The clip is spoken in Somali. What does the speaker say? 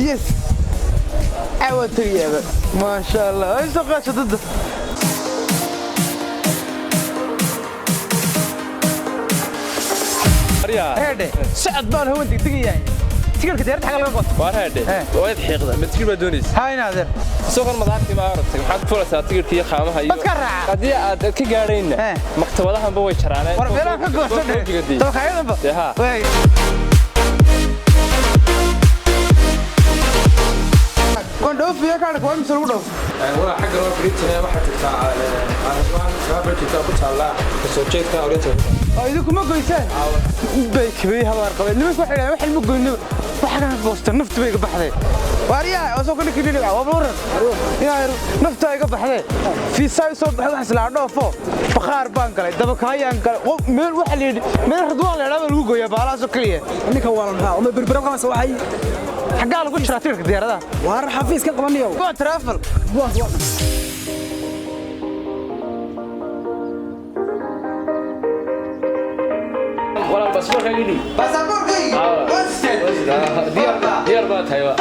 Yes, caawa tegayaaba. Maasha Allah, ay soo qaasho dadda. Heedhe, socod baan hawan degdegayahay. Tikirka diyaaradda xagga laga goosto? Waar haadhe, waad xiiqda. Ma tikir baa doonaysa? Haa, in adeer. Suuqan madaartii baa aragtay. Maxaad ku fulaysaa tikirka iyo qaamaha iyo Dadka raaca. Haddii aad ka gaadhayna, maktabadahanba way jaraaneen. War meelaha ka goosto dhe, dabakaayadanba. Dee haa. Waay. Waan dhoofiya, kaadhka waa mise lagu dhoof? Walaa, xagga loo firiijinaya waxaa jirtaa Ridwaan travel jirta ku taalla kasoo jeedka Oriental. Oo idinku ma goysaan bay kabay habaar qabeen nimanku. Waxay dhahaan waxan ma goyno, waxa ka goosta naftu bay iga baxday. Waaryaha oo soo kani kidhi waa waran inaa naftu ay iga baxday. Fiisaa soo baxay, wax isla dhoofo. Bakhaar baan galay, dabakaayaan galay, meel waxa la yidhi meel Ridwaan la yidhaahdo lagu gooyaa baalahaasoo keliya. Ninka waa la maxaa uma berbera qabanaysa waxay? Xaggaa lagu jiraa tirka diyaaradaha? Waar xafiis ka qabanayo. Waa travel. Walaal, baasaboorkaaga dhig. Baasaboorkayga. Diyaar, diyaar baa tahay. Waa